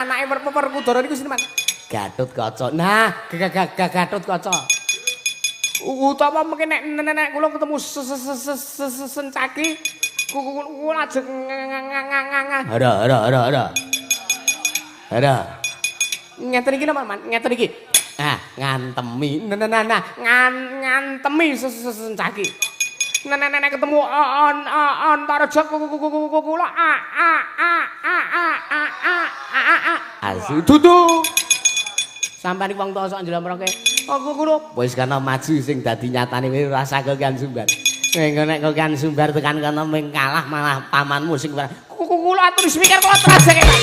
Anake Werkudara niku sinten, Man? Gatotkaca. Nah, Gatotkaca. Utawa mungkin nek nek kula ketemu Sencaki kula ajeng hara hara hara hara. Hara. Ngeten iki napa, Man? Ngeten iki. Ah, ngantemi. Nah, nah, nah, ngantemi Sencaki. Nek nek ketemu Antareja kula a a a a a a a a a asu dudu. Sampeyan iki wong tuwa sok njlomproke. Aku kula wis kana maju sing dadi nyatane kowe ora usah kokean sumbar. Engko nek kokean sumbar tekan kono ming kalah malah pamanmu sing kula atur mikir kula trajeke, Pak.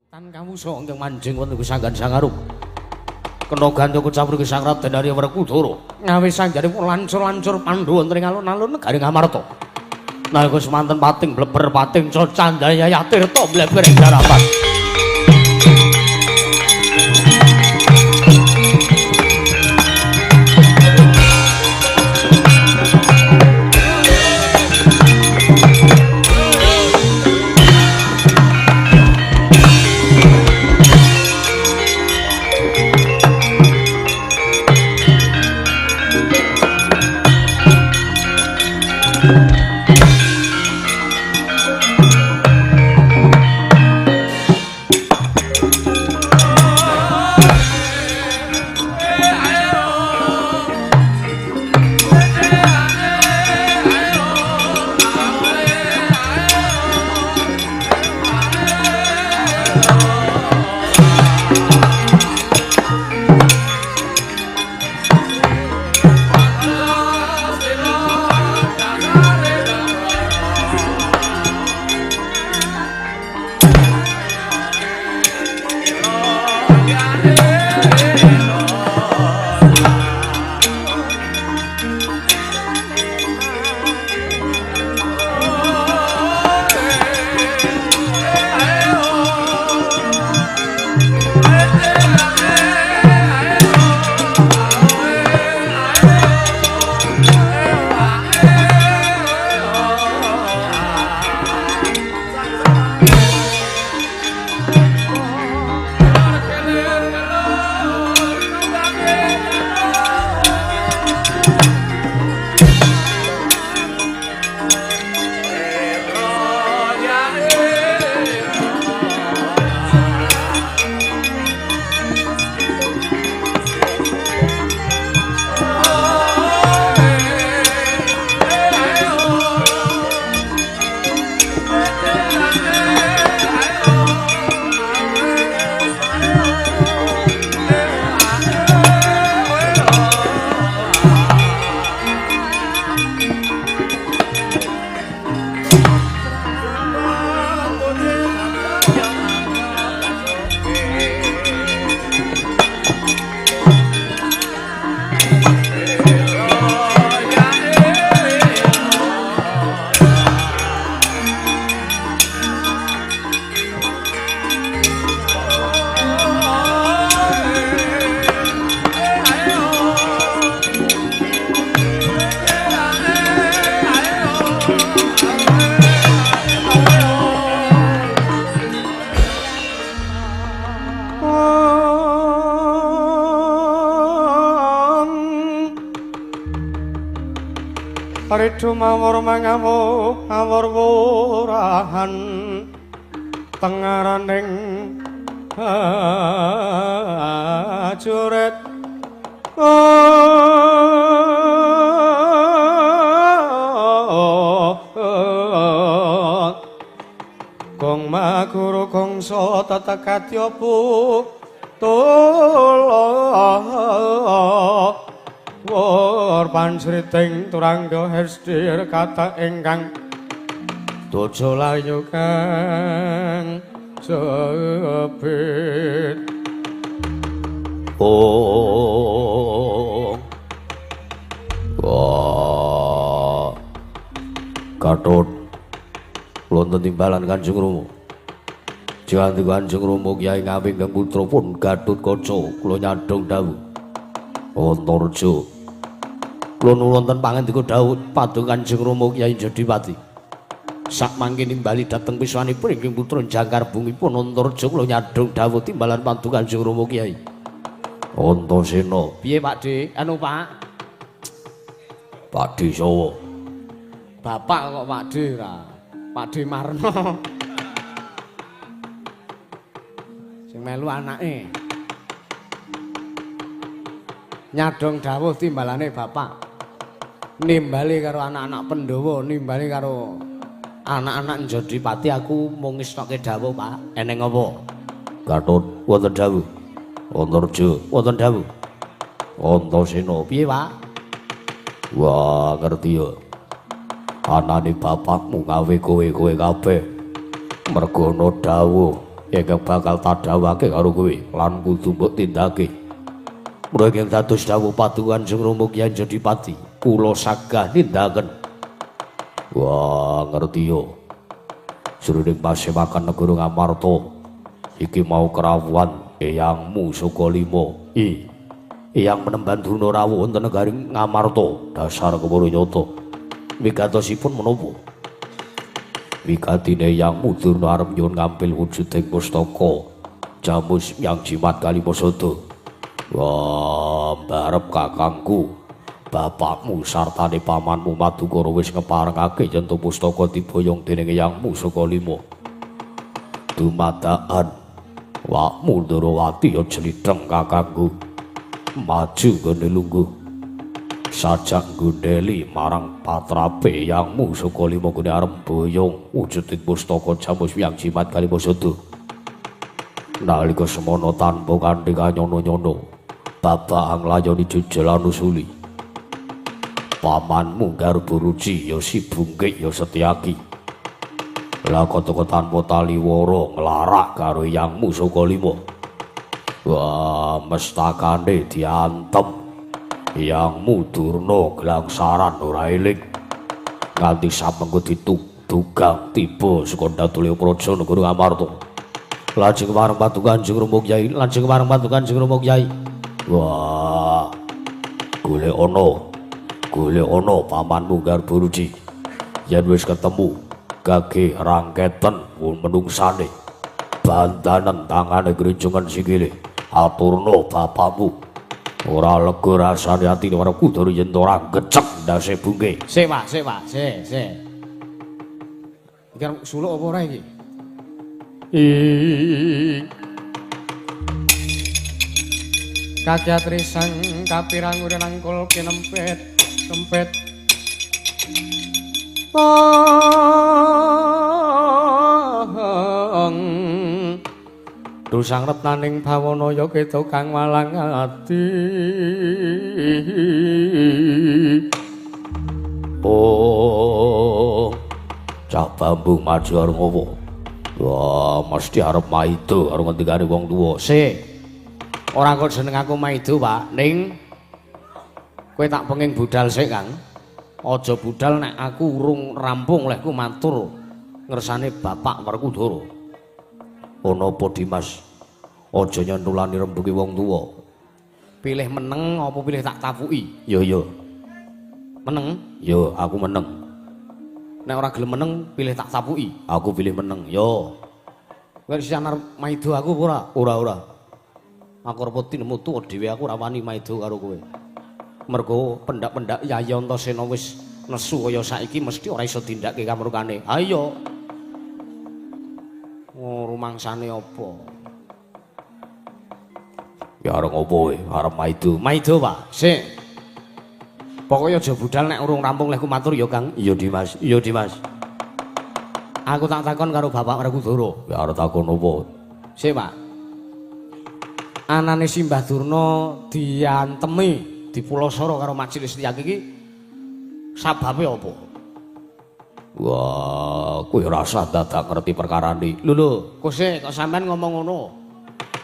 Tan kawusa ingkang manjing wonten sanggan sangarup. Kena gandha kecapur Sang Raden Arya Werkudara. Ngawe sanjane lancur-lancur Pandhawa wonten ing alun-alun negari Ngamarta. Nalika semanten pating bleber pating candaya tirta bleber ing darapan. Ridu mawur mangawu awur wurahan tengaraning ajurit Gong maguru gongso tetekadya putula wur pansriting turangga hesdir kata ingkang dojo layu kang sepit. Oh. Wah. Gatot wonten timbalan Kanjeng Rama. Jangan Kanjeng Rama Kyai Ngawi ingkang putra pun Gatotkaca kula nyadhong dawuh. Antarja. Kula nuwun wonten pangandika dawuh padha Kanjeng Rama Kyai Jodipati. Sak mangke nimbali dhateng piswanipun ingkang putra jangkar bungipun Antareja kula nyadhong dawuh timbalan paduka Kanjeng Rama Kyai. Antasena. Piye Pak De? Anu Pak. Pak De sapa? Bapak kok Pak De ora. Pak De Marno. Sing melu anake. Nyadhong dawuh timbalane bapak. Nimbali karo anak-anak Pandhawa, nimbali karo anak-anak Njodipati aku mung ngestokke dawuh, Pak. Eneng apa? Gatot wonten dawuh. Antareja wonten dawuh. Antasena piye, Pak? Wah, ngerti ya. Anane bapakmu gawe kowe-kowe kabeh. Mergo ana dawuh ingkang bakal tadhawuhake karo kowe lan kudu mbok tindake. Mula ingkang dados dawuh paduka Kanjeng Rama Kyai Njodipati, kula sagah nindakaken. Wah, ngerti yo. Jroning pasewakan negara Ngamarta iki mau kerawuhan eyangmu Sukalima. Eyang penemban Drona rawuh wonten negari Ngamarta, dasar kepara nyata. Wigatosipun menapa? Wigatine eyangmu Durna arep nyuwun ngampil wujuding pustaka Jamus yang jimat Kalimasada. Wah, barep kakangku bapakmu sartane pamanmu Madukara wis ngeparengake yen pustaka diboyong dening eyangmu Sukalima. Dumadakan wakmu Ndrawati ya jlitheng kakangku. Maju nggone lungguh. Sajak nggondheli marang patrape eyangmu Sukalima gone arep boyong wujuding pustaka Jamus Wiyang Jimat Kalimasada. Nalika semono tanpa kanthi kanyono-nyono, babak anglayoni jejel anusuli. Pamanmu Garbaruci ya si Bungkik ya Setyaki. Lah kata tanpa taliwara nglarak karo eyangmu Sukalima. Wah, mestakane diantem. Eyangmu Durna glangsaran ora eling. Nganti samengko ditugang tiba saka Datulya Praja negara Ngamarta. Lajeng marang paduka Kanjeng Rama Kyai, lajeng marang paduka Kanjeng Rama Kyai. Wah, golek ana. Golek ana pamanmu Garbaruci. Yen wis ketemu gage rangketen menungsane. Bandanen tangane grinjungan sikile. Aturna bapakmu. Ora lega rasane atine ora kudu yen ora gecek ndase bungke. Sik, Pak, sik, Pak, sik, sik. Iki arep suluk apa ora iki? Kakyatri sang kapirang nangkul kinempit kempit. Pong dusang retnaning bawana ya keto kang walang ati. Oh, cah bambu maju arep ngopo? Wah, mesti arep maido karo ngendikane wong tuwa. Sik. Ora kok jeneng aku maido, Pak. Ning kowe tak penging budal sik, Kang. Aja budal nek aku urung rampung lehku matur ngersane Bapak Werkudara. Ana apa, Dimas? Aja nyentulani rembuke wong tuwa. Pilih meneng apa pilih tak tapuki? Ya ya. Meneng? Ya, aku meneng. Nek ora gelem meneng, pilih tak tapuki. Aku pilih meneng. Yo. Kowe sisan arep maido aku apa ora? Ora, ora. Aku arep tinemu tuwa dhewe, aku ora wani maido karo kowe. Mergo pendak-pendak Yayi Antasena wis nesu kaya saiki mesti ora iso dindake kamrukane. Ayo. Oh, rumangsane apa? Ya arep ngopo kowe? Arep maido. Maido, Pak. Sik. Pokoke aja budal nek urung rampung lehku matur ya, Kang. Iya, Dimas. Iya, Dimas. Aku tak takon karo Bapak Werkudara. Ya arep takon apa? Sik, Pak. Anane Simbah Durna diantemi dipulosoro karo Majelis Setyaki iki sababe apa? Wah, kowe ora usah dadak ngerti perkarane. Lho lho, kok sik kok sampean ngomong ngono?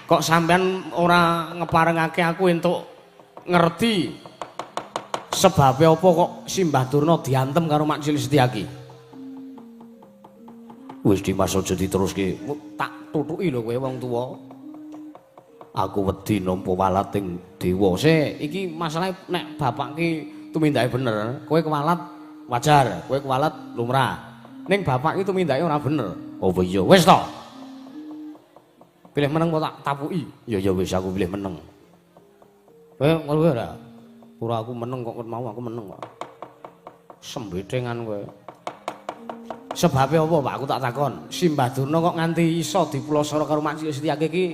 Kok sampean ora ngeparengake aku entuk ngerti sebabe apa kok Simbah Durna diantem karo Majelis Setyaki? Wis Dimas aja diteruske. Tak tutuki lho kowe wong tuwa. Aku wedi nampa walating dewa. Sik, iki masalahe nek bapak ki tumindake bener, kowe kewalat wajar, kowe kewalat lumrah. Ning bapak iki tumindake ora bener. Apa iya? Wis to. Pilih meneng apa tak tapuki? Ya ya wis aku pilih meneng. Kowe ora. Ora aku meneng kok mau aku meneng kok. Sembetengan kowe. Sebabe apa, Pak? Aku tak takon. Simbah Durna kok nganti iso dipulosara karo Mak Cilik Setyaki iki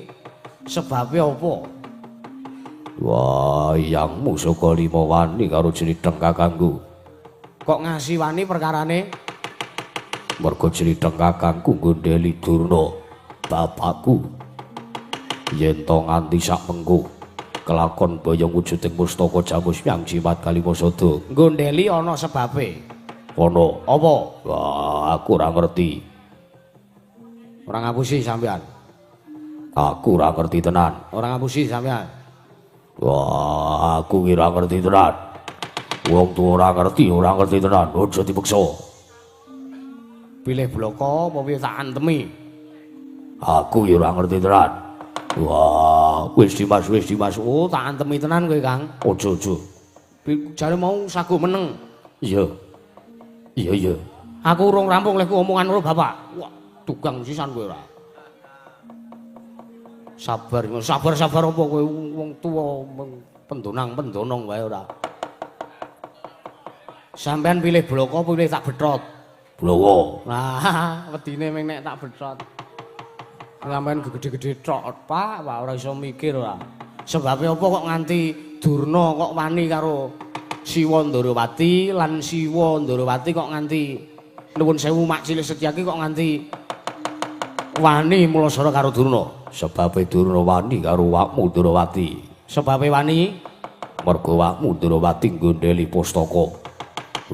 sebabe apa? Wah, yangmu saka lima wani karo Jlitheng kakangku. Kok ngasih wani perkarane? Mergo Jlitheng kakangku nggondheli Durna, bapakku. Yen to nganti sak mengko kelakon boyong wujuding pustaka Jamus Hyang Jimat Kalimasada. Nggondheli ana sebabe. Ana. Apa? Wah, aku ora ngerti. Ora ngapusi sampean. Aku ora ngerti tenan. Ora ngapusi sampean. Wah, aku ki ora ngerti tenan. Wong tuwa ora ngerti tenan. Aja dipeksa. Pilih bloko apa piye tak antemi? Aku ya ora ngerti tenan. Wah, wis Dimas, wis Dimas. Oh, tak antemi tenan kowe, Kang. Aja, aja. Jare mau sago meneng. Iya. Iya, iya. Aku urung rampung lehku omongan karo bapak. Wah, tugang sisan kowe ora. Sabar, sabar, sabar apa kowe wong tuwa pendonang-pendonong wae ora. Sampean pilih bloko apa pilih tak betrot? Blowo. Nah, wedine meng nek tak betrot. Sampean gede-gede tok, Pak, Pak ora iso mikir ora. Sebabe apa kok nganti Durna kok wani karo Siwa Ndorowati lan Siwa Ndorowati kok nganti nuwun sewu Mak Cilik Setyaki kok nganti wani mulasara karo Durna? Sebabe Durna wani karo wakmu Ndorowati. Sebabe wani mergo wakmu Ndorowati nggondheli pustaka.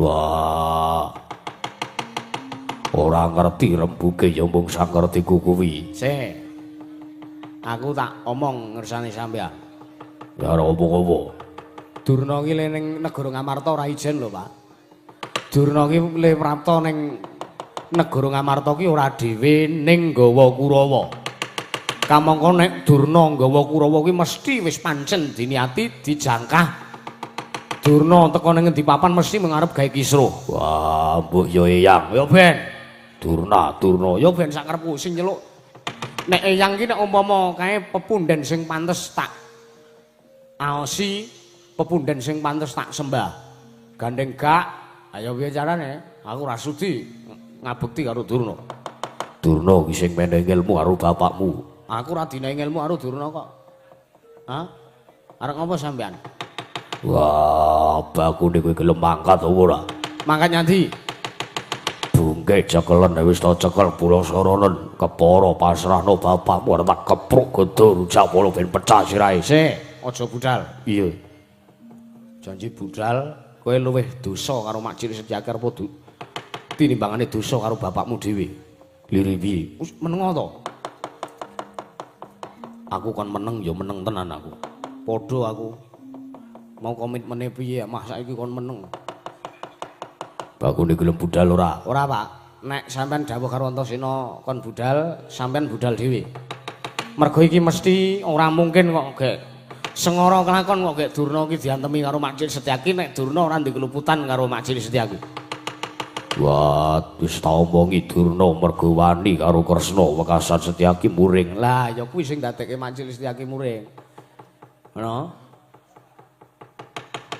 Wah. Ora ngerti rembuge ya mung sangertiku kuwi. Sik. Aku tak omong ngersane sampean. Ya ora apa-apa. Durna ki le ning negara Ngamarta ora ijen lho, Pak. Durna ki le prapta ning negara Ngamarta ki ora dhewe ning nggawa Kurawa. Kamangka nek Durna nggawa Kurawa kuwi mesti wis pancen diniati dijangkah. Durna teka ning ngendi papan mesti mengarep gawe kisruh. Wah, mbok yo eyang. Ya ben. Durna, Durna. Ya ben sak karepku sing nyeluk. Nek eyang ki nek umpama kae pepunden sing pantes tak aosi, pepunden sing pantes tak sembah. Gandeng gak, ayo piye carane? Aku ora sudi ngabekti karo Durna. Durna ki sing menehi ilmu karo bapakmu. Aku ora dinehi ilmu karo Durna kok. Hah? Arep ngopo sampean? Wah, bakune kowe gelem mangkat apa ora? Mangkat nyandi? Bungke cekelen wis ta cekel pulasaranen kepara pasrahno bapakmu arep tak kepruk godho rujak polo ben pecah sirahe. Sik, aja budal. Iya. Janji budal kowe luwih dosa karo Mak Cilik Setyaki arep tinimbangane dosa karo bapakmu dhewe. Liri piye? Wis menengo to. Aku kon meneng ya meneng tenan aku. Padha aku. Mau komitmene piye mah saiki kon meneng. Bakune gelem budal ora? Ora, Pak. Nek sampean dawuh karo Antasena kon budal, sampean budal dhewe. Mergo iki mesti ora mungkin kok gek sengara kelakon kok gek Durna iki diantemi karo Mak Cilik Setyaki nek Durna ora ndek keluputan karo Mak Cilik Setyaki. Wah, wis tak omongi Durna mergo wani karo Kresna wekasan Setyaki muring. Lah, ya kuwi sing dadekke Mak Cilik Setyaki muring. Ngono?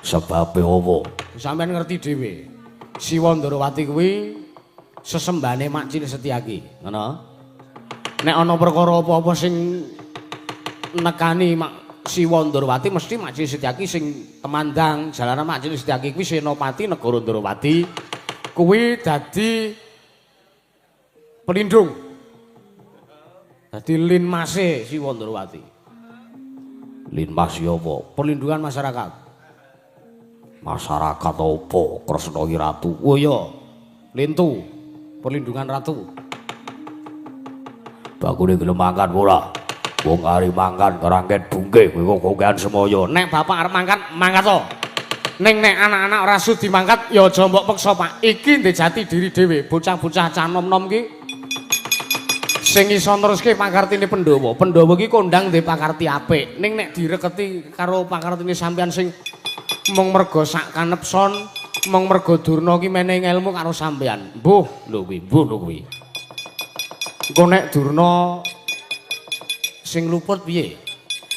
Sebabe apa? Sampeyan ngerti dhewe. Siwa Ndorowati kuwi sesembahane Mak Cilik Setyaki, ngono. Nek ana perkara apa-apa sing nekani Mak Siwa Ndorowati mesti Mak Cilik Setyaki sing temandang. Jalaran Mak Cilik Setyaki kuwi senopati negara Ndorowati. Kuwi dadi pelindung. Dadi linmase Siwa Ndorowati. Linmas ya apa? Perlindungan masyarakat. Masyarakat apa? Kresna ki ratu. Oh iya. Lintu. Perlindungan ratu. Bakune gelem mangkat ora? Wong arep mangkat kerangket bungke kowe kok kokean semaya. Nek bapak arep mangkat, mangkat to. Ning nek anak-anak ora sudi mangkat ya aja mbok peksa, Pak. Iki ndek jati diri dhewe, bocah-bocah cah nom-nom ki sing iso neruske pakartine Pandhawa. Pandhawa ki kondang ndek pakarti apik. Ning nek direketi karo pakartine sampean sing mung merga sak kanepson, Mong mergo Durna ki menehi ngelmu karo sampean. Mbuh, lho kuwi, mbuh lho kuwi. Engko nek Durna sing luput piye?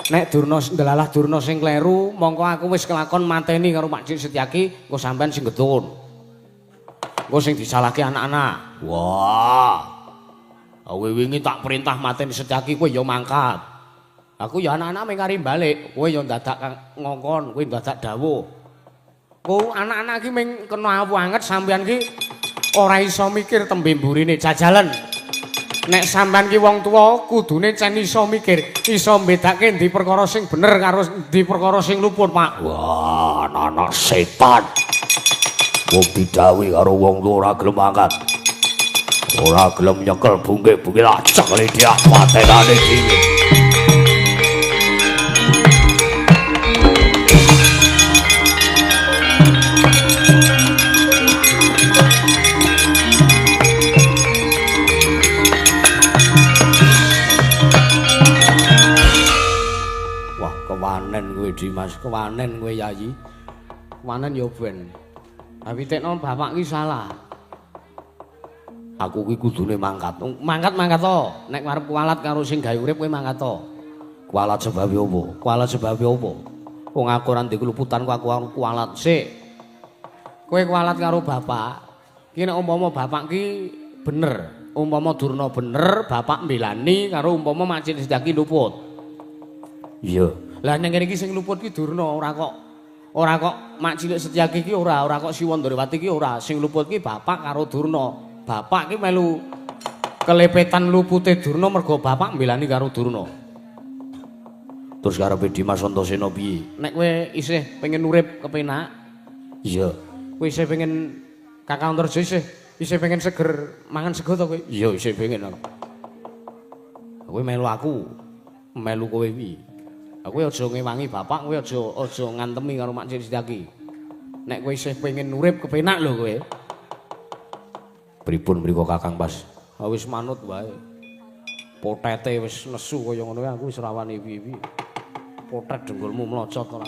Nek Durna ndelalah Durna sing kleru, mongko aku wis kelakon mateni karo Mak Cik Setyaki, engko sampean sing getun. Engko sing disalahke anak-anak. Wah. Kowe wingi tak perintah mateni Setyaki, kowe ya mangkat. Aku ya anak-anak mung kari balik, kowe ya dadak ngongkon, kowe dadak dawuh. Ku anak-anak iki mung kena awu anget sampean ki ora iso mikir tembe mburine jajalan. Nek sampean ki wong tuwa kudune cen iso mikir, iso mbedake endi perkara sing bener karo endi perkara sing luput, Pak. Wah, anak-anak setan. Wong didhawuhi karo wong tuwa ora gelem angkat. Ora gelem nyekel bungke-bungke tak cekeli dia patenane dhewe. Kewanen kowe Dimas, kewanen kowe Yayi. Kewanen ya ben. Ha pitekno bapak ki salah. Aku ki kudune mangkat. Mangkat-mangkat to. Nek arep kualat karo sing gawe urip kowe mangkat to. Kualat sebab apa? Kualat sebab apa? Wong aku ora ndek luputan kok aku kualat sik. Kowe kualat karo bapak. Ki nek umpama bapak ki bener, umpama Durna bener, bapak mbelani karo umpama Mak Cik Setyaki luput. Iya. Lah ning kene iki sing luput ki Durna, ora kok Mak Cilik Setyaki ki ora kok Siwa Ndorowati ki ora, sing luput ki bapak karo Durna. Bapak ki melu kelepetan lupute Durna mergo bapak mbelani karo Durna. Terus karepe Dimas Antasena piye? Nek kowe isih pengen urip kepenak, iya. Kowe isih pengen Kakang Antarja isih pengen seger mangan sego to kowe? Iya, isih pengen aku. Kowe melu aku, melu kowe iki. Kowe aja ngewangi bapak, kowe aja ngantemi karo Mak Cik Setyaki. Nek kowe isih pengen urip kepenak lho kowe. Pripun mriku Kakang Pas? Ha wis manut wae. Potete wis nesu kaya ngono aku wis ora wani piye-piye. Potet dengkulmu mlocot ora.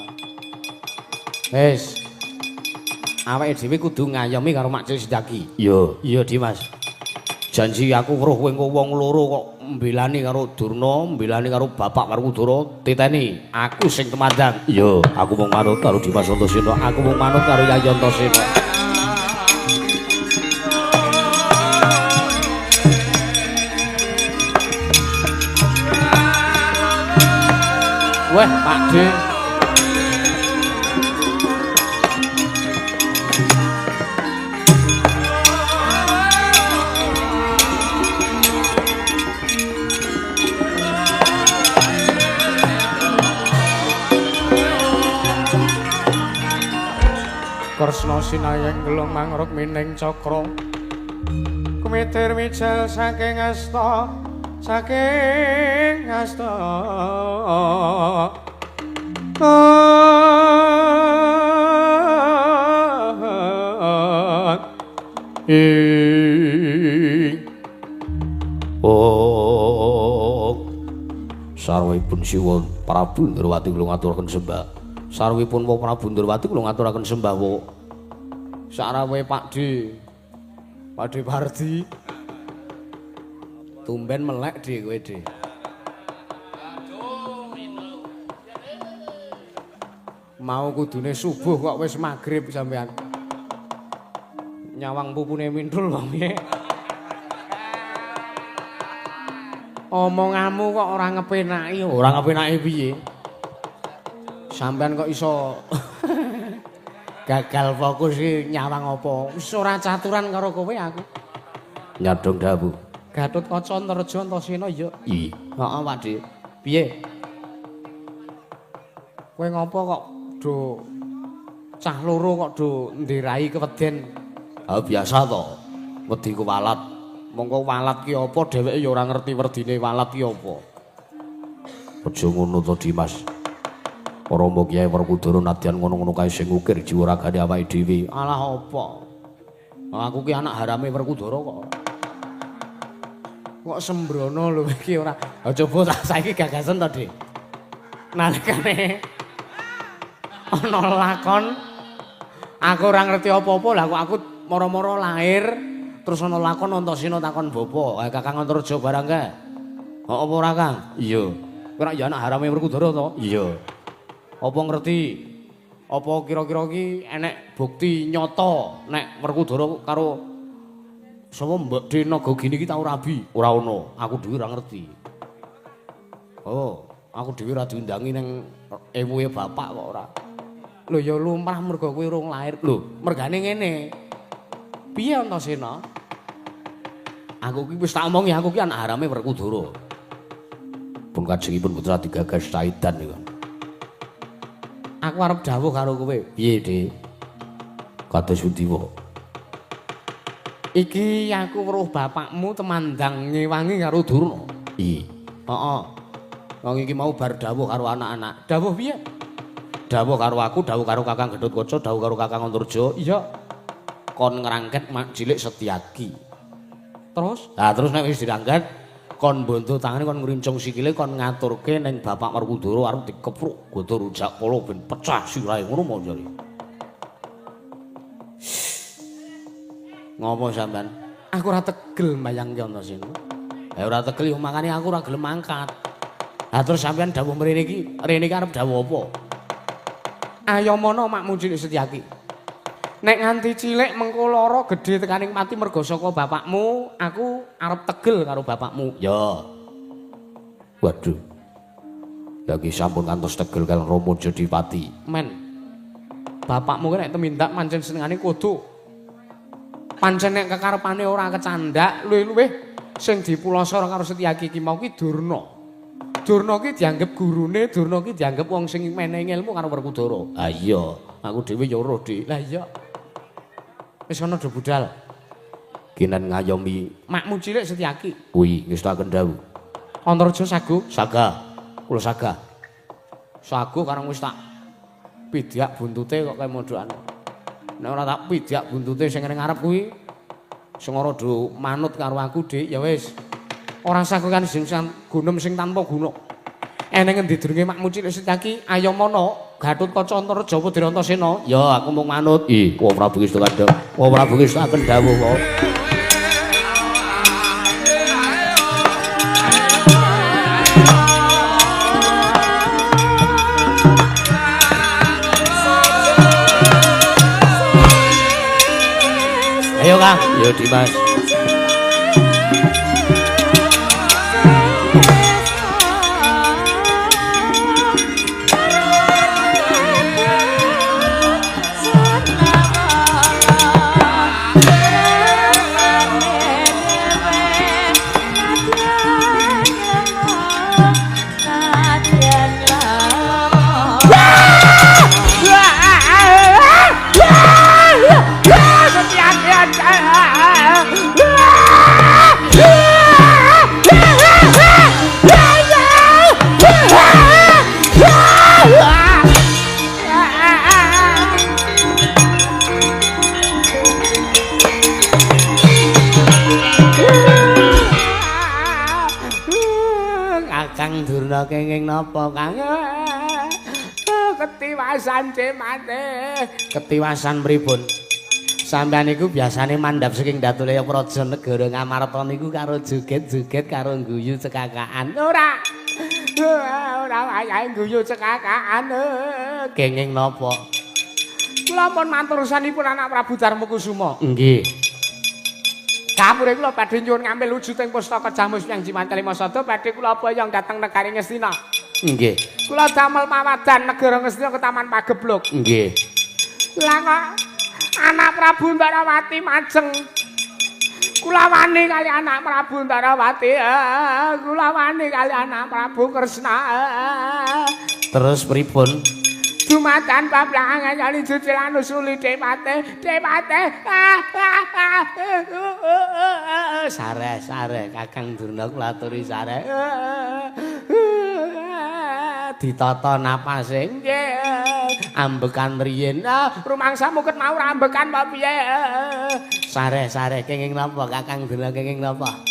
Wis. Awake dhewe kudu ngayomi karo Mak Cik Setyaki. Iya, iya Dimas. Janji aku weruh kowe engko wong loro kok mbelani karo Durna, mbelani karo bapak karo Kudara, titeni aku sing temandang. Iya, aku mung manut karo Dimas Antasena, aku mung manut karo Yayi Antasena. Wah, Pak De. Kresna sinayeng gelung mangruk mining cakra kumitir mijil saking asta saking asta ing oh sarwipun Siwa Prabu Ndrawati kula ngaturaken sembah. Sarwipun Wa Prabu Ndrawati kula ngaturaken sembah wa. Sarawe Pak D. Pak D Pardi. Tumben melek D kowe D. Mau kudune subuh kok wis magrib sampean. Nyawang pupune mintul wong piye. Omonganmu kok ora ngepenaki, ora ngepenaki piye? Sampean kok iso gagal fokus iki nyawang apa? Wis ora caturan karo kowe aku. Nyadong dawuh. Gatotkaca Antarja Antasena ya. Iya. Heeh, Pak Dik. Piye? Kowe ngopo kok do cah loro kok do nderai keweden? Ha biasa to. Wedi kuwalat. Mongko walat ki apa dheweke ya ora ngerti werdine walat ki apa. Aja ngono to Dimas. Rama Kyai Werkudara nadyan ngono-ngono kae sing ngukir jiwa ragane awake dhewe. Alah apa? Aku ki anak harame Werkudara kok. Kok sembrono lho iki ora. Ha coba tak saiki gagasen to, Dik. Nalikane ana lakon Aku ora ngerti apa-apa lah kok aku moro-moro lahir terus ana lakon Antasena takon bapa, "Kakang Antarja barang kae." "Kok apa ora, Kang?" "Iya." "Kowe rak ya anak harame Werkudara to?" "Iya." "Apa ngerti? Apa kira-kira iki enek bukti nyata nek Werkudara karo sapa Mbok Nagagini iki tau rabi?" "Ora ono, aku dhewe ora ngerti." "Oh, aku dhewe ora diundangi ning ewuhe bapak kok ora." "Lho ya lumrah mergo kowe urung lahir." "Lho, mergane ngene. Piye Antasena? Aku ki wis tak omongi aku ki anak harame Werkudara." Pun kajengipun putra digagas saidan niku. Aku arep dawuh karo kowe. Piye, Dik? Kados pundi wae? Iki aku weruh bapakmu temandang ngewangi karo Durna. Iya. Heeh. Wong iki mau bar dawuh karo anak-anak. Dawuh piye? Dawuh karo aku, dawuh karo Kakang Gatotkaca, dawuh karo Kakang Antarja. Iya. Kon ngrangket mak cilik Setyaki. Terus? Lah terus nek wis dirangket kon bonto tangane kon ngrincung sikile kon ngaturke ning Bapak Werkudara arep dikepruk gada rujak pala ben pecah sirahe ngono mau jare. Ngopo sampean? Aku ora tegel mbayangke Antasena. Ha ora tegel yo makane aku ora gelem mangkat. Lah terus sampean dawuh mrene iki, rene iki arep dawuh apa? Ayo mono makmu cilik Setyaki. Nek nganti cilik mengko lara gedhe tekaning mati mergo saka bapakmu, aku arep tegel karo bapakmu. Ya. Waduh. Lagi sampun kantos tegel karo Rama Jodipati. Men. Bapakmu ki nek tumindak pancen senengane kudu. Pancen nek kekarepane ora kecandak, luwih-luwih sing dipulasa karo Setyaki iki mau ki Durna. Durna ki dianggep gurune, Durna ki dianggep wong sing menehi ilmu karo Werkudara. Ha iya, aku dhewe ya roh, Dik. Lah iya. Wis ana do budal. Kinen ngayomi makmu cilik Setyaki. Kuwi ngestaken dawuh. Antarja sagu? Saga. Kula saga. Sagu karang wis tak pidhak buntute kok kaya mondhokan. Nek ora tak pidhak buntute sing ning ngarep kuwi sing ora do manut karo aku, Dik, ya wis. Ora sagu kan sing gunem sing tanpa guna. Eneng endi durunge makmu cilik Setyaki, ayo mono Gatotkaca Antarja Putri Antasena. Ya, aku mung manut. Ih, wa Prabu Kista kandha. Wa Prabu Kista dawuh wae. Ayo Kang, yo Dimas. Kakang Durna kenging napa, Kang? Ketiwasan cemate. Ketiwasan pripun? Sampeyan niku biasane mandhap saking Datulaya Praja Negara Ngamarta niku karo joget-joget karo guyu cekakaan. Ora. Ora wayahe guyu cekakaan. Kenging napa? Kula pun manturusanipun anak Prabu Darmakusuma. Nggih. Kapure kula badhe nyuwun ngambil wujuding pustaka Jamus Hyang Jimantelima Sada badhe kula boyong dhateng negari Ngastina. Nggih. Kula damel mawadan negara Ngastina ke Taman Pagebluk. Nggih. Lah kok anak Prabu Ndarawati majeng. Kula wani kali anak Prabu Ndarawati. Kula wani kali anak Prabu Kresna. Terus pripun? Dumatan bablangan kali jujilan usuli dewate, dewate. Sare, sare, Kakang Durna kula aturi sare. Ditata napase nggih. Ambekan riyin. Rumangsamu ket mau ora ambekan apa piye? Sare, sare, kenging napa Kakang Durna kenging napa?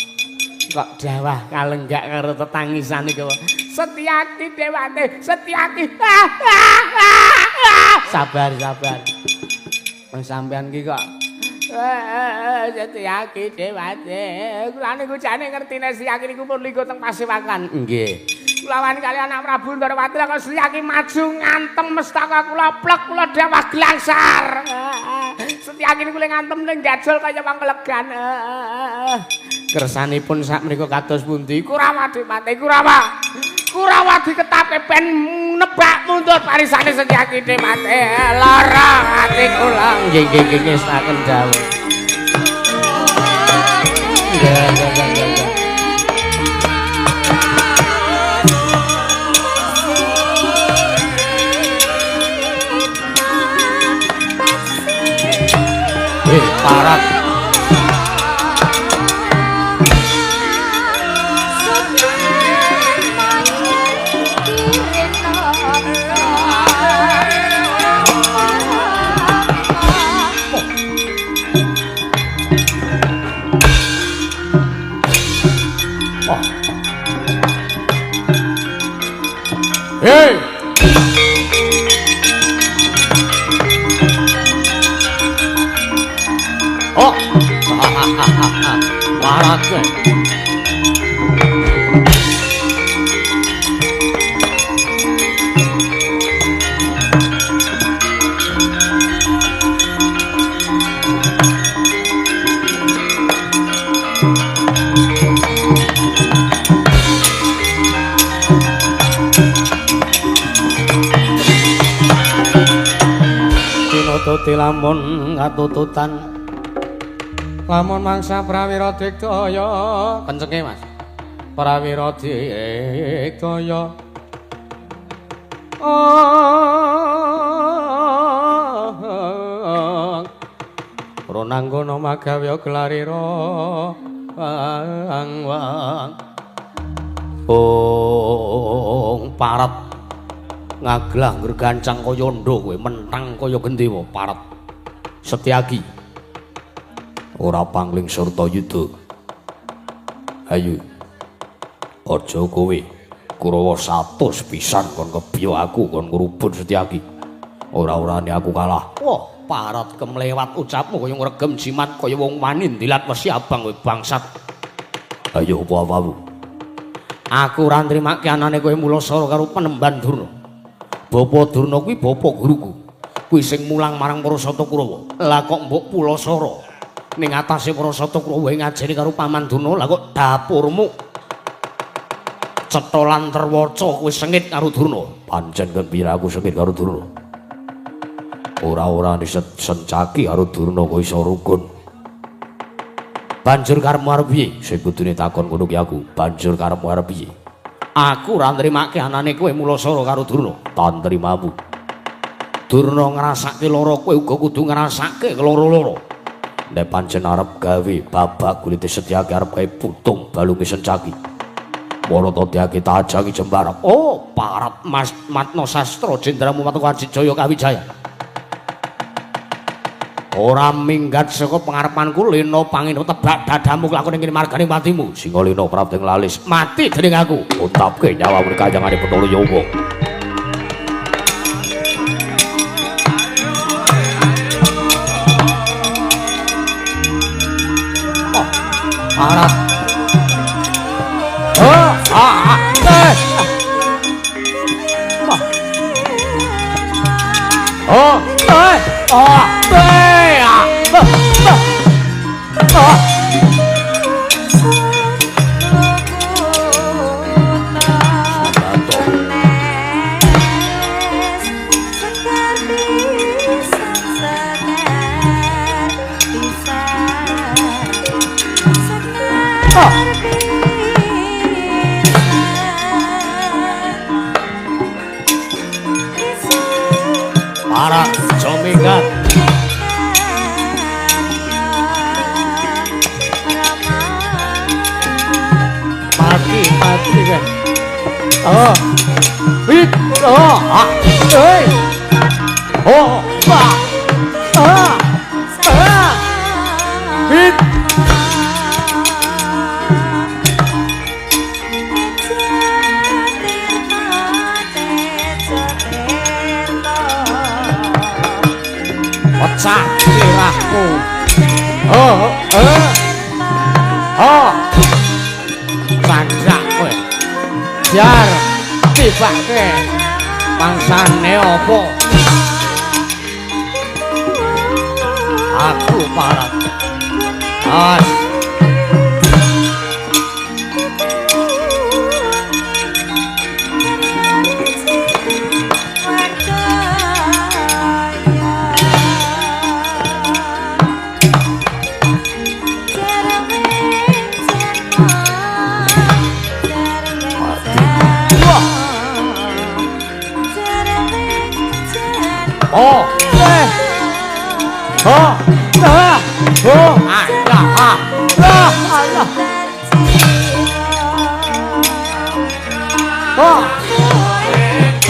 Kok dawah kalenggak karo tetangisan iku. Setyaki dewate, Setyaki. Sabar, sabar. Wong sampean ki kok Setyaki Dewate. Kula niku jane ngerti nek Setyaki niku pun lingguh teng pasewakan. Nggih. Kula wani kali anak Prabu Ndorowati kok Setyaki maju ngantem mestaka kula plek kula dawah glangsar. Setyaki niku le ngantem ning jajol kaya wong kelegan. Kersanipun sak menika kados pundi? Kurawa Dewate, Kurawa. Kurawa diketape ben nebak mundur parisane Setyaki Dewate. Lara ati kula. Nggih nggih nggih ngestaken dawuh. Nggih nggih nggih. Parat. Hey! Oh. Parat kowe. Tinututi lamun katututan lamun mangsa prawira digdaya kencenge Mas. Prawira digdaya Pronanggono magawya gelarira wang wang. Ong parat ngaglah ngregancang kaya ndha kowe mentang kaya gendewa parat. Setyaki ora pangling sarta yuda. Ayo aja kowe Kurawa 100 pisan kon kebiyo aku kon ngrubun Setyaki. Ora-orane aku kalah. Wah, parat kemlewat ucapmu kaya ngregem jimat kaya wong wani ndilat wesi abang kowe bangsat. Ayo apa apamu? Aku ora nrimake anane kowe Mulasara karo penemban Durna. Bapa Durna kuwi bapa guruku. Kuwi sing mulang marang para Sata Kurawa. Lah kok mbok Pulasara ning atase para Sata Kurawa ngajeni karo Paman Durna, lah kok dapurmu cetha lan terwaca kowe sengit karo Durna. Pancen kembira aku sengit karo Durna. Ora-ora sencaki karo Durna kok iso rukun. Banjur karepmu arep piye? Sing kudune takon ngono ki aku. Banjur karepmu arep piye? Aku ora nrimake anane kowe Mulasara karo Durna. Tak nrimamu. Durna ngrasake lara kowe uga kudu ngrasake loro-loro. Nek pancen arep gawe babak kulite Setyaki arep gawe putung balunge Sencaki. Marata diake tajangi jembar. Oh, parat Mas Matno Sastra Jendramu Matoko Ajijaya Kawijaya. Ora minggat saka pangarepanku lena pangino tebak dadamu lakone ngene margane matimu. Singalena prapting lalis mati dening aku. Untapke nyawamu kayangane Bathara Yawa. Oh, parat. Oh, ah, ah, eh. Oh, eh, oh, eh, ah, eh, oh. Parat jomingat. Mati mati kan. Oh. Wih. Oh. Ah. Hei. Oh. Ah. Ah. Ah. Wih. Pecah. Sirahku. Oh, eh. Oh. Sanjak kowe. Jar tibake. Mangsane apa? Aku parah. As. Oh, eh, oh, ah, oh, ah, ah, ah, ah, oh,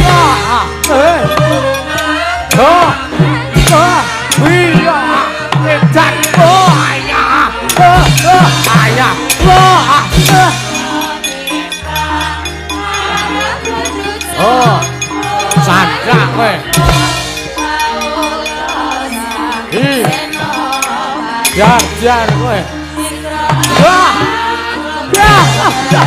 ah, eh, oh, ah, iya, edan, oh, ayah, oh, ayah, oh, ah, oh, sandra kowe. Jar, jar kowe. Wah. Ya.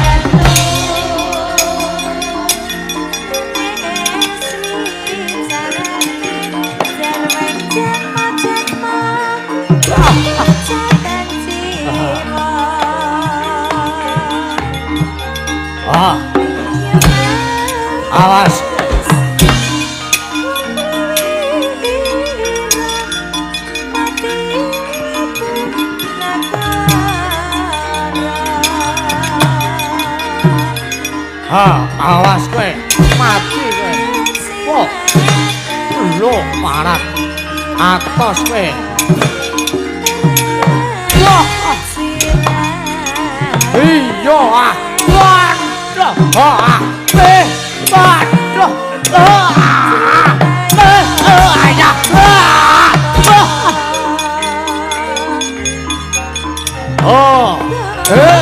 Ah. Awas. Ha, awas kowe, mati kowe. Wah. Lho, parah. Atos kowe. Wah. Iya, ah. Waduh. Ah. Eh, waduh. Ah. Eh, ayah. Ah. Oh. Eh.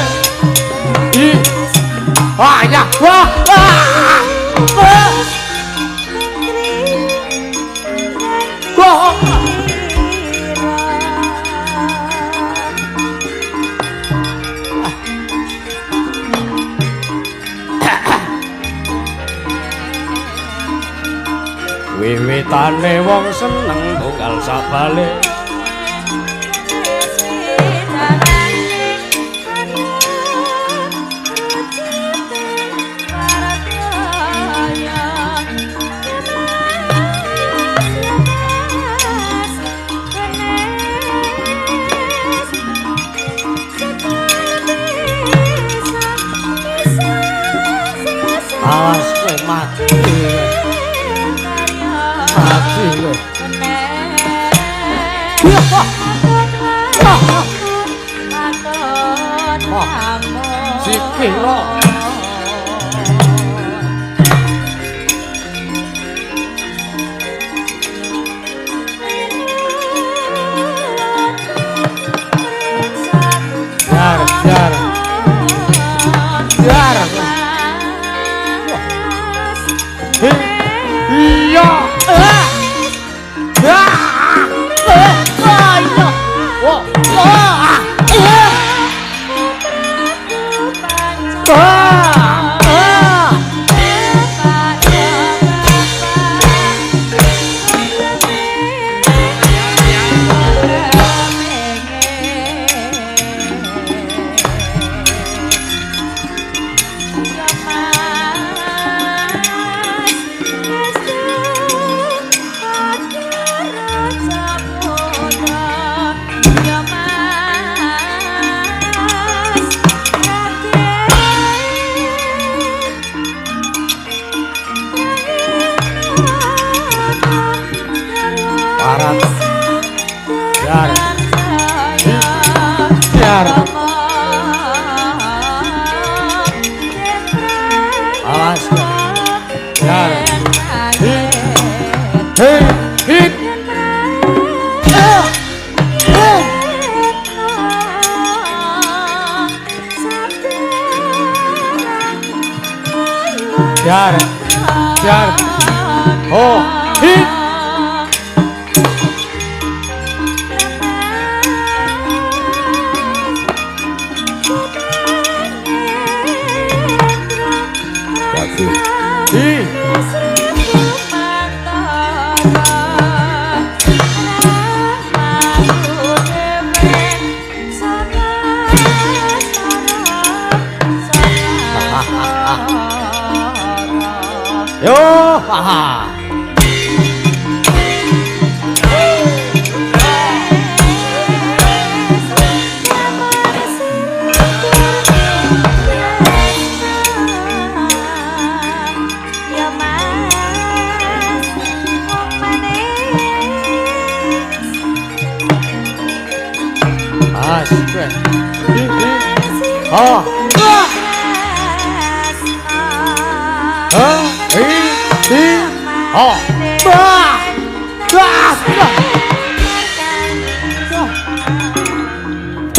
I. Wah, ya, wah, wah, wah, wah. Wiwitane wong seneng tunggal sabale. Awas kowe mati. Mati kowe. Sikira. Jar, jar. Jar. Iya. Ah. Ah. Ah. Iya. Wah. Ah. Ah. Ah. Jar. Jar. Awas. Jar. Hit. Hit. Jar. Jar. Oh, hit. kabeh. Hi. Yo, haha. Ah. Ah. Hi. Hi. Ah. Bah. Bah. Bah.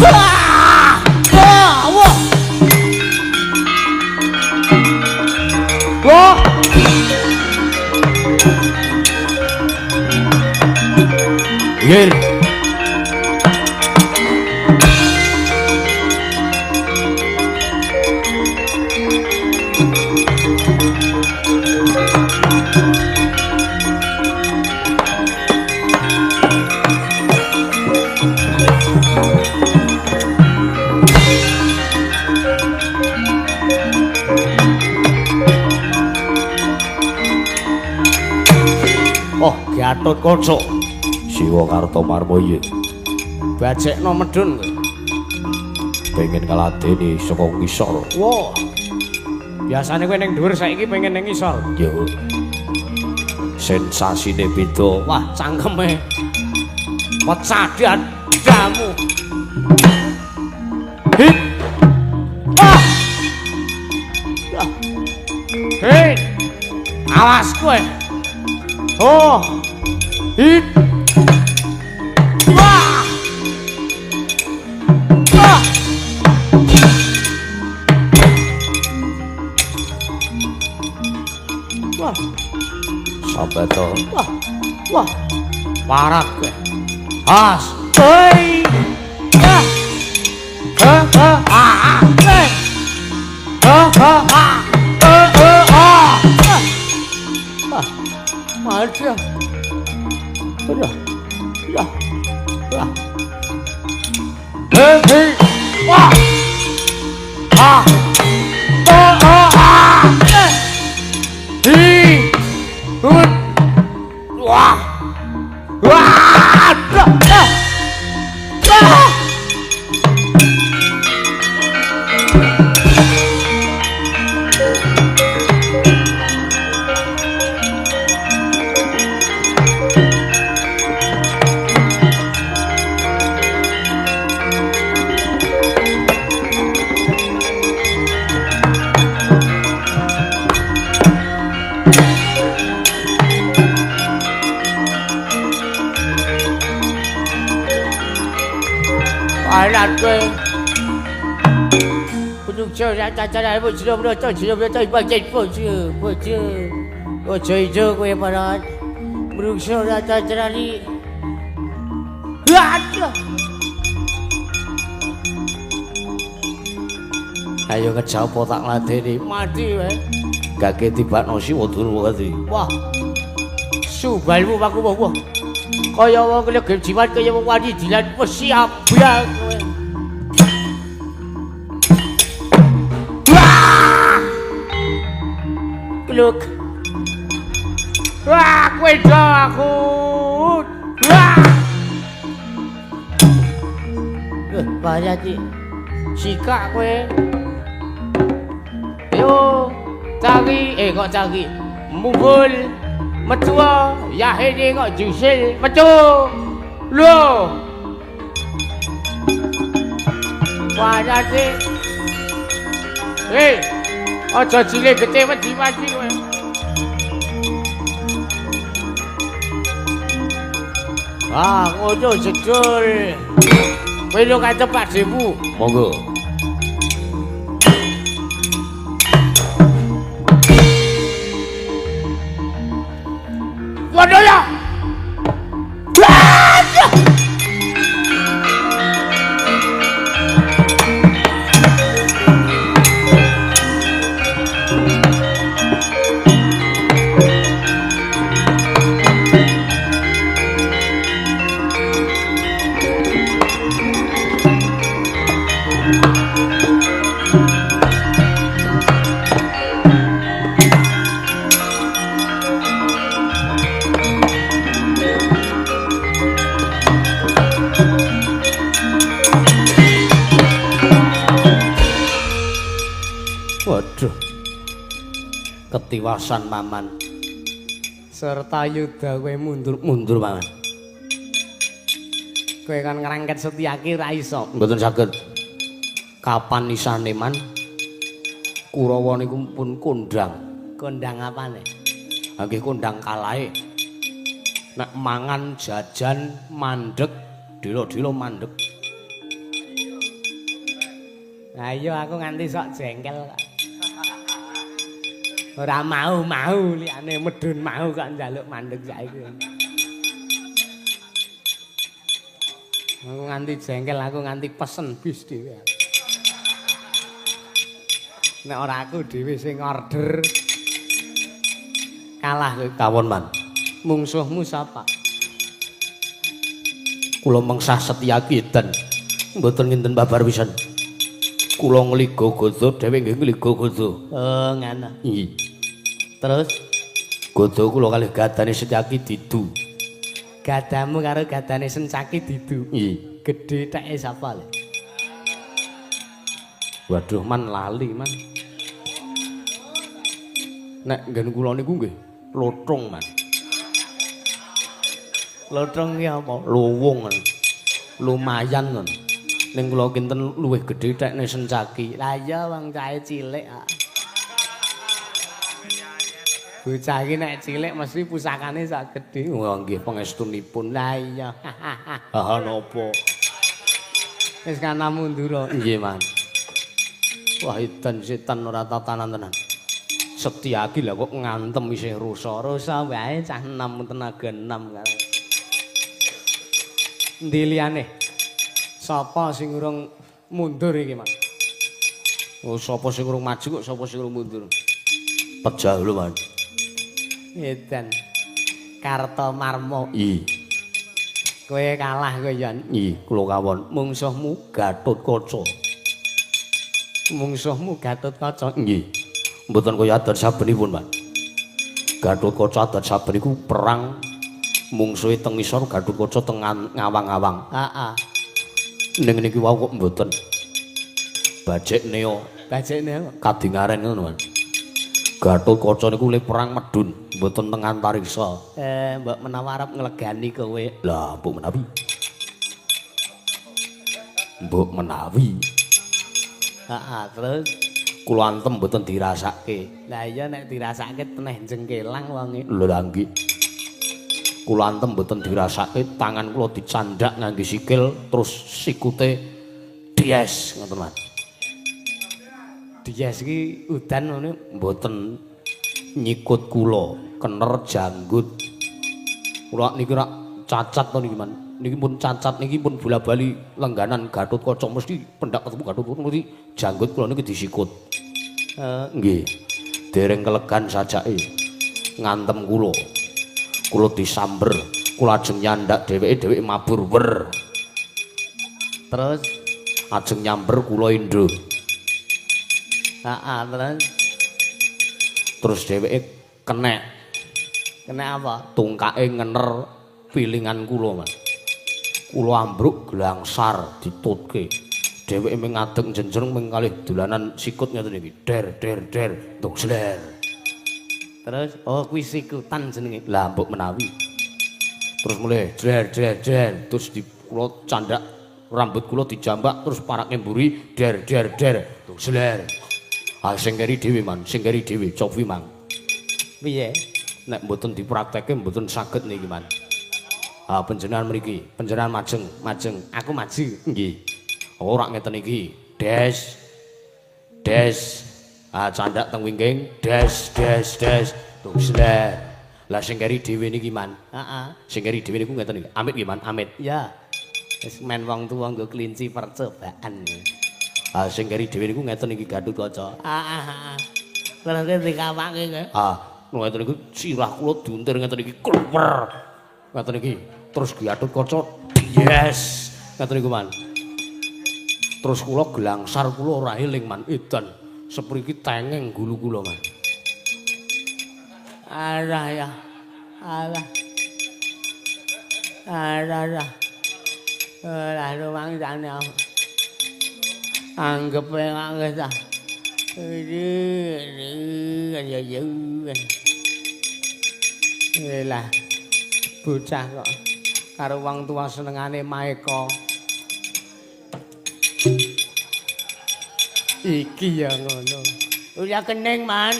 Bah. Wah. Wah. Yer. Oh, Gatot Kaca. Siwa Kartomarma iya. Bajekno medhun kowe. Pengen ngladeni saka ngisor. Wah. Biasane kowe ning dhuwur saiki pengen ning ngisor. Yo. Sensasine beda. Wah, cangkeme. Pecah dadamu. Hip. Ah. Hei. Awas kowe. Oh. Hip. Wah. Wah. Wah. Sampai to. Wah. Wah. Parah kowe. As. Hei. Ah. Ah ah ah. Eh. Ah ah ah. Eh eh ah. Ah. Mati. Udah. Udah. Udah. Hei, hei. Wah. Ah. Oh, oh, ah. Hi. Ut. Wah. Wah. Ah. Ah. Alat kowe. Pujuk cara bojo bojo bojo bojo bojo. Ojo ijo kowe parat. Mruksa cara-carani. Aduh. Ayo kejapo tak ladeni. Mati wae. Gage tibakno Siwa Durwati. Wah. Subalmu aku wah. Kaya wong legem jimat kaya wong wani dilan wis abang kowe. Wah! Kluk. Wah, kowe do aku. Wah! Bahaya iki. Sikak kowe. Yo, cari kok cari. Mumbul. Metu yahene kok jusil metu. Lho. Wajate. Hei. Aja cilik gede wedi mati kowe. Ah, ngono jedul. Kowe lho kancep Pakdemu. Monggo. Waduh ya. Ketiwasan Maman. Serta yuda kowe mundur. Mundur Paman. Kowe kan ngrangket Setyaki ora iso. Mboten saged. Kapan isane Man? Kurawa niku pun kondang. Kondang apane? Ha nggih kondang kalahe. Nek mangan jajan mandeg, dilo-dilo mandeg. Lah iya aku nganti sok jengkel kok. Ora mau-mau liyane medun mau kok njaluk mandeg saiki. Aku nganti jengkel, aku nganti pesen bis dhewe. Nek ora aku dhewe sing order kalah kowe. Kawon Man. Mungsuhmu sapa? Kula mengsah Setyaki edan. Mboten nginten babar pisan. Kula ngliga gada, dhewe nggih ngliga gada. Oh, ngono. Nggih. Terus gada kula kalih gadane Setyaki didu. Gadamu karo gadane Sencaki didu. Nggih. Gedhe teke sapa lho? Waduh Man lali Man. Nek nggen kula niku nggih lothong Man. Lothong ki apa? Luwung. Lumayan ngono. Ning kula kinten luwih gedhe tekne Sencaki. Lah iya wong cahe cilik kok. Bocah iki nek cilik mesti pusakane sak gedhe. Wah nggih pangestunipun. Lah iya. Ha napa? Wis kana mundur. Nggih Man. Wah edan setan ora tatanan tenan. Setyaki lha kok ngantem isih rusa. Rusa wae cah enom tenaga enom kae. Endi liyane? Sapa sing urung mundur iki, Mas? Oh, sapa sing urung maju kok sapa sing urung mundur? Pejah lho, Man. Edan. Kartomarma. Nggih. Kowe kalah kowe, Yon. Nggih, kula kawon. Mungsuhmu Gatotkaca. Mungsuhmu Gatotkaca. Nggih. Mboten kaya adat sabenipun, Man. Gatotkaca adat saben iku perang mungsuhe teng ngisor, Gatotkaca teng ngawang-awang. Heeh. Ning niki wau kok mboten. Bajek neo, bajek neo kadingaren ngono, Man. Gatotkaca niku le perang medun, mboten teng antariksa. Mbok menawa arep nglegani kowe. Lah, mbok menawi. Mbok menawi. Heeh, terus kula antem mboten dirasake. Lah iya nek dirasake teneh jengkelang wonge. Lho lah nggih. Kula antem mboten dirasake, tangan kula dicandak ngangge sikil terus sikute dies ngoten, Mas. Dies iki udan ngono mboten nyikut kula, kener janggut. Kula niki rak cacat to niki, Man. Niki pun cacat niki pun bola-bali lengganan Gatotkaca mesti pendak ketemu Gatotkaca mesti janggut kula niki disikut. Nggih. Dereng kelegan sajake ngantem kula. Kula disamber, kula ajeng nyandak dheweke, dheweke mabur wer. Terus ajeng nyamber kula indro. Heeh, terus terus dheweke kenek. Kenek apa? Tungkake ngener pilingan kula, Mas. Kula ambruk glangsar ditutke. Dheweke mung ngadeg jenjreng mung kalih dolanan sikut ngeten iki. Der der der, tung sler. Terus oh kuwi sikutan jenenge. Lah mbok menawi. Terus mulai jer jer jer terus di kula candak rambut kula dijambak terus parake mburi der der der tung sler. Ah sing keri dhewe Man, sing keri dhewe cobi Mang. Piye? Nek mboten dipraktekke mboten saged niki Man. Ah panjenengan mriki, panjenengan majeng, majeng, aku maju. Nggih. Ora ngeten iki. Des. Des. Ah candak teng wingking, des des des, tung sler. Lah sing keri dhewe niki Man. Heeh. Sing keri dhewe niku ngeten iki. Amit nggih Man, amit. Ya. Wis men wong tuwa nggo kelinci percobaan. Ah sing keri dhewe niku ngeten iki Gatotkaca. Heeh, heeh. Terus dikawake kowe. Ah, ngeten niku sirah kula diuntir ngeten iki kluwer. Ngeten iki. Terus Gatotkaca yes. Ngeten niku Man. Terus kula glangsar kula ora eling Man, edan. Sepriki tengeng gulu kula, Man. Alah ya. Alah. Alah ya. Ora rumangsane aku. Anggepe wis ah. Iki Ya ya. Lah bocah kok karo wong tuwa senengane maeka. Iki ya ngono. Ora kening, Man.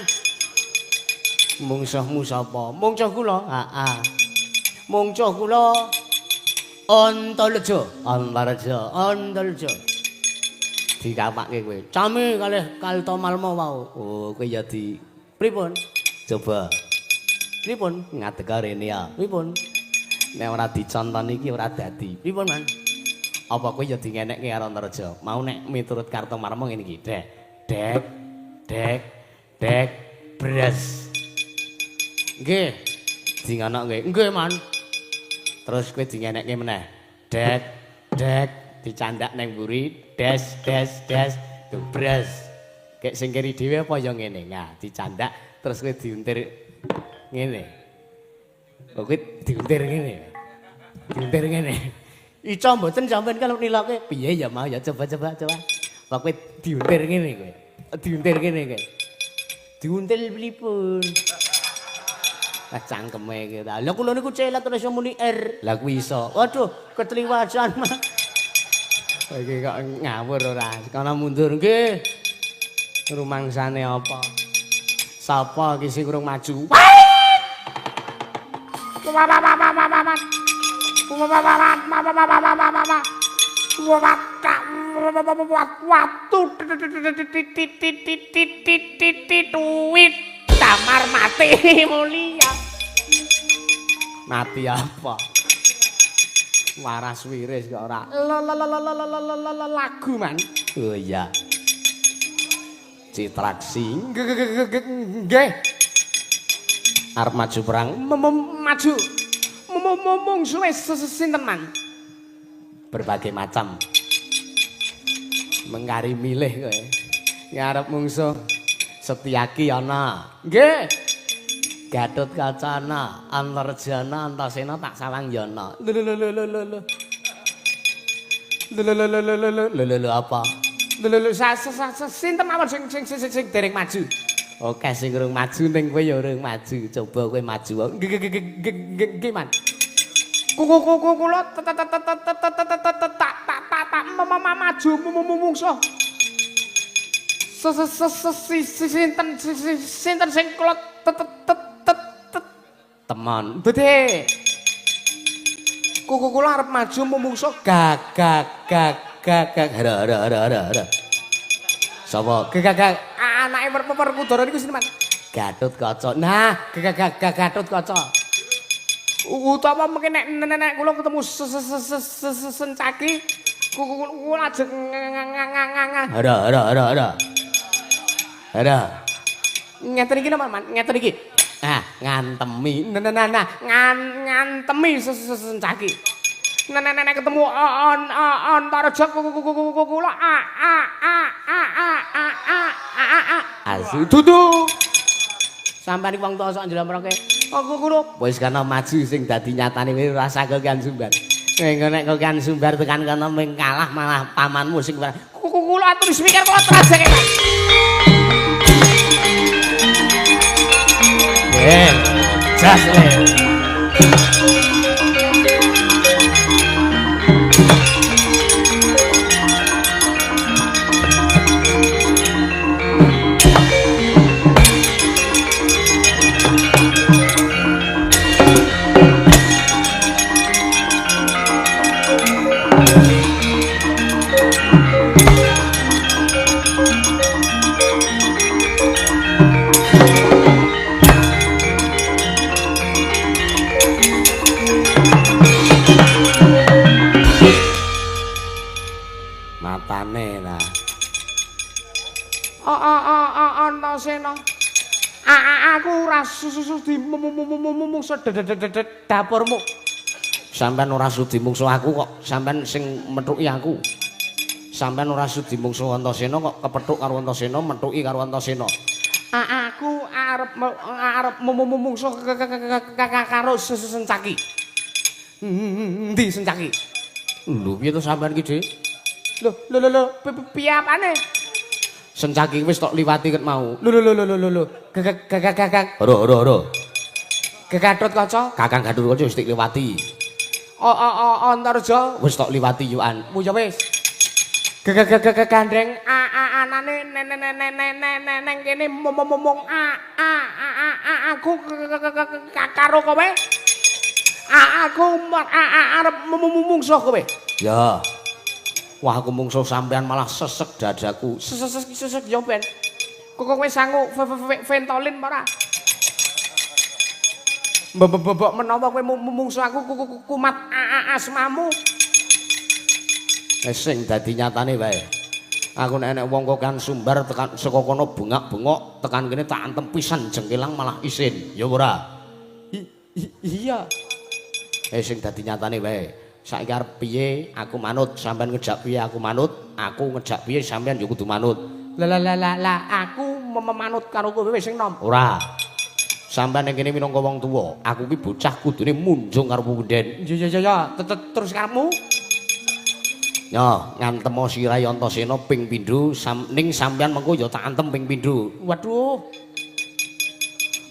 Mungsuhmu sapa? Mungsuh kula. Heeh. Mungsuh kula Antareja, Antareja, Antareja. Dikapake kowe. Cami kalih Kartomarma wau. Oh, kowe ya di pripun? Coba. Pripun? Ngadeg rene ya. Pripun? Nek ora diconton iki ora dadi. Pripun, Man? Apa kowe ya dingenekke karo Antareja? Mau nek miturut Kartomarma ngene iki. Dek, dek, dek, dek, bres. Nggih. Dingonokke. Nggih, Man. Terus kowe dingenekke meneh. Dek, dek, dicandak nang mburi, des, des, des, bres. Kek sing keri dhewe apa ya ngene? Nah, dicandak terus kowe diuntir ngene. Kok kowe diuntir ngene. Diuntir ngene. Ica mboten sampean kalau niloke piye ya mau ya coba-coba coba. Kok kowe diuntir ngene kowe. Diuntir ngene kowe. Diuntil pripun? Lah cangkeme iki ta. Lah kula niku celat terus muni R. Lah kuwi iso. Waduh, ketliwasan mah. Iki kok ngawur ora. Kono mundur nggih. Rumangsane apa? Sapa iki sing urung maju? Tuwit damar mati mulia. Mati apa? Waras wiris kok ora. Lagu, Man. Oh iya. Citraksi. Nggih. Arep maju perang, maju. Mungsuhe sinten, Man? Berbagai macam. Mengkari milih kowe. Ngarep mungsuh Setyaki ana. Nggih. Gatot Kaca ana, Antarjana, Antasena tak sawang yana. Lho lho lho lho lho. Lho lho lho lho lho lho lho apa? Lho lho sinten mawon sing sing sing dereng maju. Oke, sing urung maju ning kowe ya urung maju. Coba kowe maju. Nggih, Man. Kula tak maju mungsuh. Sinten sinten sing kula teman. Dede. Kuku kula arep maju mungsuh gag gag gag gag hara hara hara hara. Sapa? Gag gag anake Werkudara niku sinten, Man? Gatot Kaca. Nah, gag gag Gatot Kaca. Utawa mungkin nek nek kula ketemu Sencaki kula ajeng hara hara hara hara. Hara. Ngeten iki napa, Man? Ngeten iki. Nah, ngantemi. Nah, nah, nah, ngantemi Sencaki. Nah, nah, nah, ketemu Antareja kula a a a a a a a a a. Asu dudu. Sampeyan iki wong tuwa sok njlomproke. Aku kula wis kana maju sing dadi nyatane kowe ora usah kokean sumbar. Nek kokean sumbar tekan kono ming kalah malah pamanmu sing kula atur mikir kula trajeke. Jas le. Matane lah. Antasena. Aku ora sudi mungsuh dapurmu. Sampeyan ora sudi mungsuh aku kok, sampeyan sing methuki aku. Sampeyan ora sudi mungsuh Antasena kok kepethuk karo Antasena, methuki karo Antasena. Aku arep mungsuh karo Sencaki. Endi Sencaki? Lho piye to sampeyan ki, Dik? Lho lho lho piye apane? Sencaki wis tok liwati ket mau. Lho lho lho lho lho. Gagak. Ro ro ro. Gagatut Kaca. Kakang Gatot Kaca wis tok liwati. O o o Antarja wis tok liwati yuan. Ya wis. Gagak gandeng a a anane neng kene momong a a a aku karo kowe. Aku arep mungsuh kowe. Ya. Wah aku mungsuh sampean malah sesek dadaku. Sesek ya ben. Kok kowe sangu Ventolin apa ora? Mbok menawa kowe mungsuh aku kumat asmamu. Wis sing dadi nyatane wae. Aku nek enek wong kok kan sumbar tekan saka kono bengak-bengok tekan kene tak antem pisan jengkelang malah isin. Ya ora? Iya. Sing dadi nyatane wae. Saiki arep piye aku manut, sampean ngejak piye aku manut, aku ngejak piye sampean ya kudu manut. Lah lah lah lah aku memanut karo kowe sing nom. Ora. Sampean ning kene minangka wong tuwa, aku ki bocah kudune munjung karo punden. Ya ya ya, terus karepmu? Yo, ngantemo sirahe Antasena ping pindho, ning sampean mengko ya tak antem ping pindho. Waduh.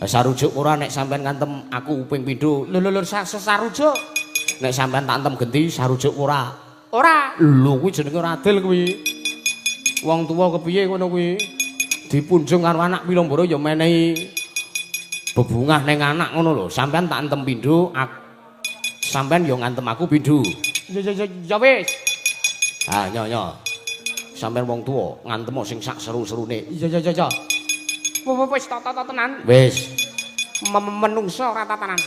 Sarujuk ora nek sampean ngantem aku ping pindho. Lho lho lho sarujuk. Nek sampean tak antem genti sarujuk ora? Ora. Lho kuwi jenenge ora adil kuwi. Wong tuwa kepiye ngono kuwi? Dipunjung karo anak pilomboro ya menehi bebungah ning anak ngono lho. Sampean tak antem pindho, sampean ya ngantem aku pindho. Ya ya ya wis. Ah nyo nyo. Sampean wong tuwa ngantem sing sak seru-serune. Iya iya iya. Wis tata tenan. Wis. Menungso ora tatanan.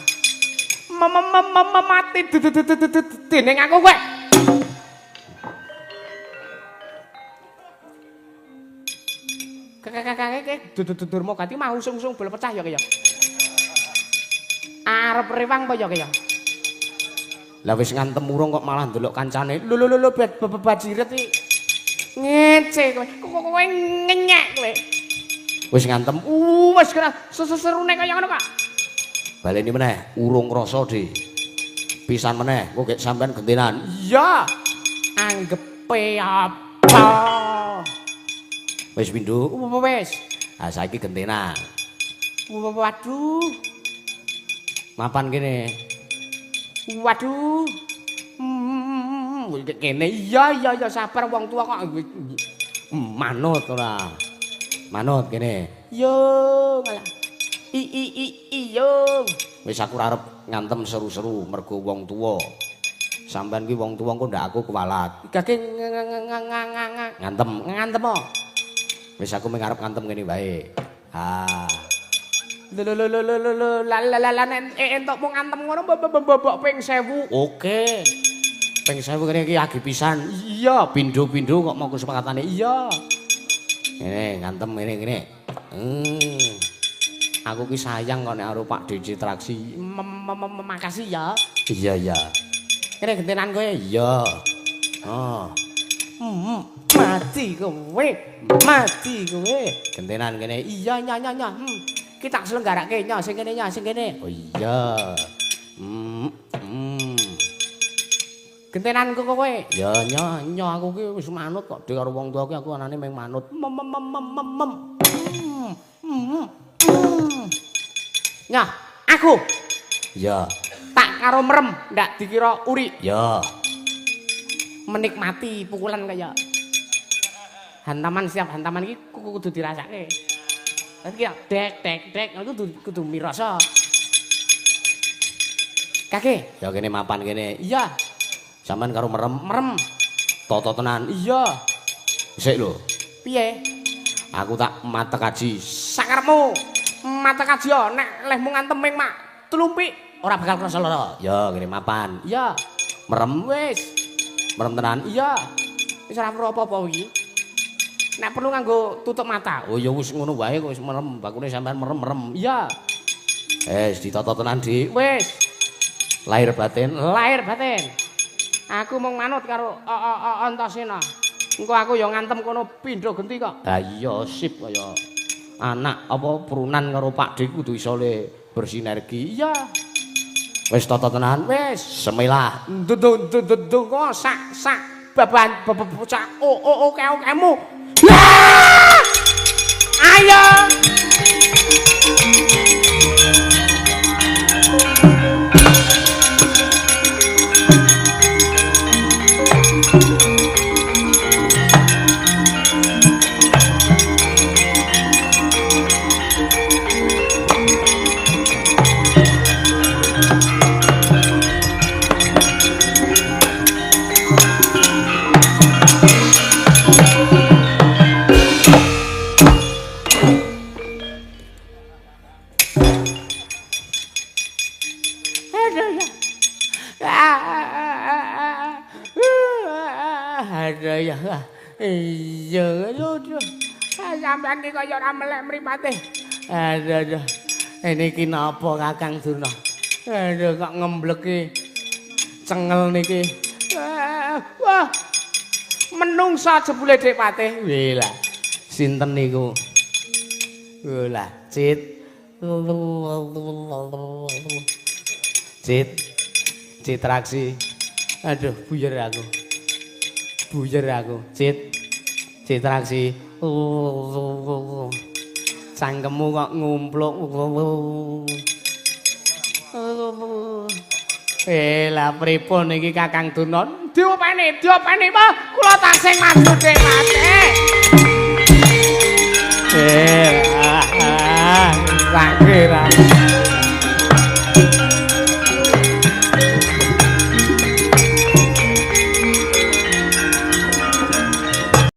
Mati dening aku kowe. Kakak Durma Gati mau usung-usung bol pecah ya kaya. Arep rewang apa ya kaya? Lah wis ngantem urung kok malah ndelok kancane. Lho lho lho bajiret iki. Ngece kowe. Kok kowe ngenyek kowe. Wis ngantem. Wis kira seserune kaya ngono kok. Baleni meneh, urung krasa, Dik. Pisan meneh, kok gek sampean gentenan. Iya. Anggepe apa? Wis pindho. Wis. Ha saiki gentenan. Waduh. Mapan kene. Waduh. Kene iya iya iya sabar wong tua kok manut ora. Manut kene. Yo ngalah. I i i iyo. Wis aku ora arep ngantem seru-seru mergo wong tuwa. Sampean ki wong tuwa engko ndak aku kuwalat. Gage ngantem. Ngantem. Wis aku mung arep ngantem kene wae. Ha. Lho lho lho lho lho la la la la entuk mung ngantem ngono mbok ping 1000. Oke. Ping 1000 kene iki agi pisan. Iya, pindho-pindho kok mau kesepakatane. Iya. Ngene ngantem ngene ngene. Aku ki sayang kok nek karo Pak DC Traksi. Makasih ya. Iya iya. Kene gentenan kowe. Iya. Oh. Mati kowe. Mati kowe. Gentenan kene. Iya nya nya nya. Ki tak selenggarake nya sing kene nya sing kene. Oh iya. Gentenan kok kowe. Ya nya nya aku ki wis manut kok karo wong tuwa ki aku anane mung manut. Nyah, aku. Ya. Tak karo merem ndak dikira uri. Ya. Menikmati pukulan kaya hantaman siap hantaman iki kudu dirasake. Dadi dek dek dek aku kudu mirasa. Kake, ya kene mapan kene. Iya. Sampeyan karo merem, merem. Toto tenan. Iya. Sik lho. Piye? Aku tak matek aji. Sakarepmu. Matek aji yo nek lehmu ngantem ming mak tlumpik ora bakal krasa lara. Ya kene mapan. Iya. Merem wis. Merem tenan. Iya. Wis ora perlu apa-apa iki. Nek perlu nganggo tutup mata. Oh ya wis ngono wae kok wis merem, bakune sampean merem-merem. Iya. Wis ditata tenan, Dik. Wis. Lahir batin, lahir batin. Aku mung manut karo Antasena. Engko aku ya ngantem kono pindho genti kok. Ha iya sip kaya anak apa prunan karo Pak Dik kudu iso le bersinergi. Iya. Wis tata tenan. Wis. Semilah. Ndung sak sak baban bocah o o o kemu. Ayo. Aduh ya. Iya, aduh. Sampeyan iki kaya ora melek mripate. Aduh, aduh. Niki napa Kakang Durna? Aduh kok ngembleki cengel niki. Wah. Menungsa jebule Dik Patih. Wih lah. Sinten niku? Wih lah, Cit. Cit. Citraksi. Aduh, buyer aku. Buyer aku. Cit. Citraksi. Cangkemmu kok ngumpluk. Lah pripun iki Kakang Durna? Diopeni, diopeni, Pak. Kula tasih maju Dik Patih. Tak kira.